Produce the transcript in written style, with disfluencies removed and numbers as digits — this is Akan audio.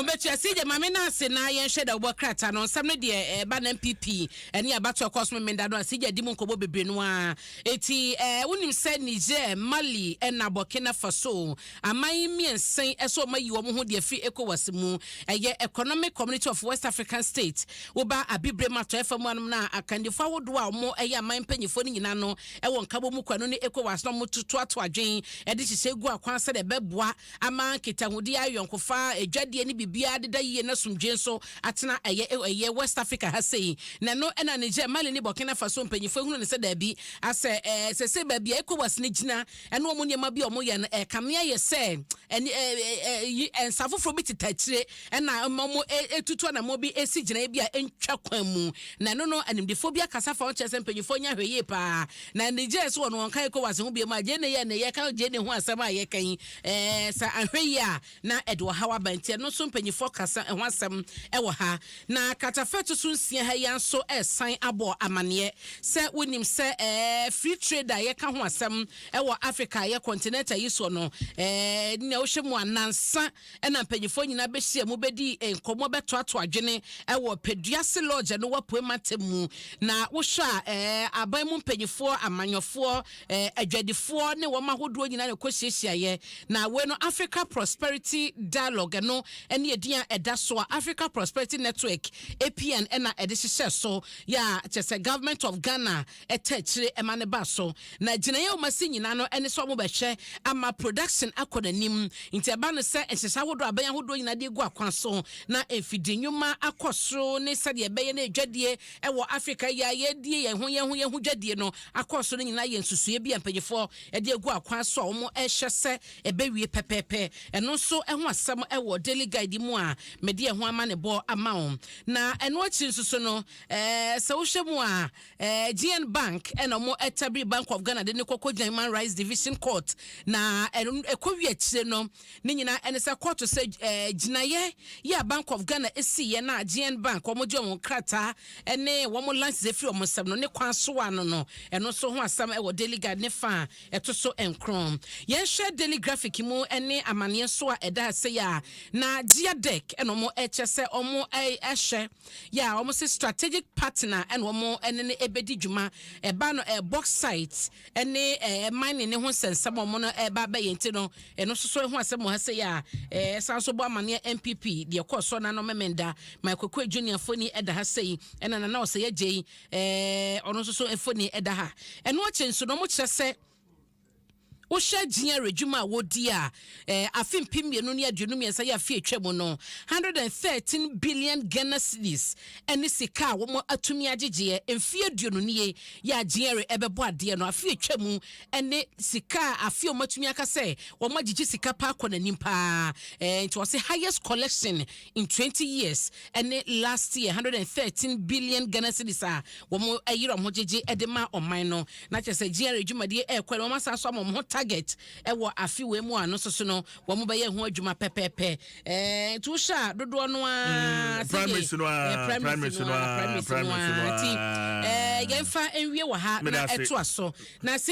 Ɔmbɛtua sigye maame no ase na yɛnhwɛ dɛ wobɔ krataa no nsɛm no deɛ ɛba na NPP ɛne abatoɔ kɔɔ so memenda no a sigye di mu nkɔmmɔ bebree no a. Eti wonim sɛ Niger, Mali ɛna Burkina Faso aman mmiɛnsa yi ɛsɛ ɔma yi wɔn ho deɛ firi ECOWAS mu, ɛyɛ Economic Community of West African States. Woba Abibire mu atɔeɛ fam anom no a, akandifoɔ ahodoɔ a wɔn ɛyɛ aman mpanyinfoɔ no nyinaa no ɛwɔ nkabɔ mu kwano ne ECOWAS na wɔn totoato adwen ɛde hyehyɛ gu akwan sɛdeɛ ɛbɛboa ama nkitahodie, ayɔnkofa, adwadie ne biribiara deda yie na somdwe nso atena ɛyɛ West Africa ha sei. Na ɛno ɛna Niger, Mali ne Burkina Faso mpanyinfoɔ ehunu ne sɛ daabi, asɛ sɛ baabi a ECOWAS ne gyina ɛne wɔn nneɛma bi a wɔn yɛ no ɛkame ayɛ sɛ ɛne ɛɛ ɛyi nsa foforɔ bi teta akyire ɛna wɔn etutu anamɔ bi esi gyina bi a ɛntwa kwan mu. Na ɛno no animdifoɔ bi akasa fa wɔn kyerɛ sɛ mpanyinfoɔ nya hwɛ yie paa. Na Niger so wɔn wɔn ka ECOWAS ho bi mu a gye ne yɛ ne yɛ ka gye ne ho asɛm a yɛka yi sɛ ahwɛ yie a na ɛde ɔhaw aba. Nti ɛno nso mpanyinfoɔ kasa ɛho asɛm ɛwɔ ha. Na katafɛ to so 6 ha yi nso ɛsan abɔ amaneɛ sɛ wonim sɛ free trade a yɛka ho asɛm ɛwɔ Africa yɛ continent yi soɔ no, nea wohyɛ mu anansa ɛna mpanyinfoɔ nyinaa bɛhyia mu bɛdi nkɔmmɔ bɛtoato adwene ɛwɔ Peduase Lodge no wapue mantam mu. Na wohwɛ a aban mu mpanyinfoɔ, amanyɔfoɔ, adwadifoɔ ne wɔn ahodoɔ nyinaa na ɛkɔ hyiahyiaeɛ. Na wei no Africa Prosperity Dialogue no ɛne edin a ɛda so a Africa Prosperity Network, APN, ɛna ɛde hyehyɛ so yɛ a kyerɛ sɛ Government of Ghana ɛtɛ akyire ɛma ne ba so. Na gyinaeɛ a wɔn asi nyinaa no ɛne sɛ wɔn bɛhwɛ ama production akɔ n'anim. Nti ɛba no sɛ nhyehyɛ ahodoɔ abɛn ahodoɔ nyinaa de gu akwan so na mfidi nnwuma akɔ soro ne sɛdeɛ ɛbɛyɛ no adwadie ɛwɔ Africa yi a yɛdie yɛn ho dwadie no akɔ soro no nyinaa yɛ nsusuo bi a mpanyinfoɔ ɛde agu akwan so a wɔn ɛhyɛ sɛ ɛbɛwie pɛpɛɛpɛ. Ɛno nso ɛho asɛm ɛwɔ Daily Guide mu a mede ɛho ama ne bɔ ama wɔn. Na ɛno akyi nso so no sɛ wohwɛ mu a GN Bank ɛna wɔn ɛtabiri Bank of Ghana de ne kɔkɔ gyina Human Rights Division Court. Na ɛno ɛkɔ wi akyire no ne nyinaa ɛne sɛ court sɛ gyinaeɛ yɛ a Bank of Ghana esi yɛ na GN Bank wɔn gye wɔn krataa ɛne wɔn license efiri wɔn nsam no ne kwan so ano no. Ɛno nso ho asɛm ɛwɔ Daily Guide ne fa a ɛto so 9. Yɛnhwɛ Daily Graphic mu ɛne amaneɛ so a ɛda ase yɛ a na GIADEC ɛna wɔn ɛkyɛ sɛ wɔn ɛhyɛ yɛ a wɔn sɛ strategic partner ɛna wɔn ɛne ne ɛbɛdi dwuma ɛba no bauxite ɛne mining ne ho nsɛnsɛm a wɔn no ɛba abɛyɛ. Nti no ɛno nso so ho asɛm wɔ ha sɛ yɛ a san so bɔ amaneɛ NPP deɛ kɔɔ so na no mɛmɛnda Michael Oquaye Junior foni ɛda ha sɛ ɛna Nana Ɔsɛ Yɛ gye ɔno nso so foni ɛda ha. Ɛno akyi nso no wɔn kyerɛ sɛ wohyɛ GRA adwuma a wɔdi a afe 2023 yɛ afe atwa mu no, 113 billion Ghana cedis ɛne sika a wɔn atumi agyegyeɛ. Mfeɛ 20 nie yɛ a GRA ɛbɛbɔ adeɛ no, afe atwa mu ɛne sika a afe a wɔn atumi aka sɛ wɔn agyegye sika paa kɔ n'anim paa. Nti wɔsɛ highest collection in 20 years ɛne last year 113 billion Ghana cedis a wɔn ayiri wɔn ho gyegye ɛde ma ɔman no. Na kyerɛ sɛ GRA dwumadie ɛɛkɔ no, wɔn asan so ama wɔn ho target ɛwɔ afe wei mu a no soso no wɔn bɛyɛ ho adwuma pɛpɛɛpɛ. Nti wohyɛ a dodoɔ no ara primaries no ara, primaries no ara, primaries no ara. Nti yɛmfa nwie wɔ ha na ɛtoa so na.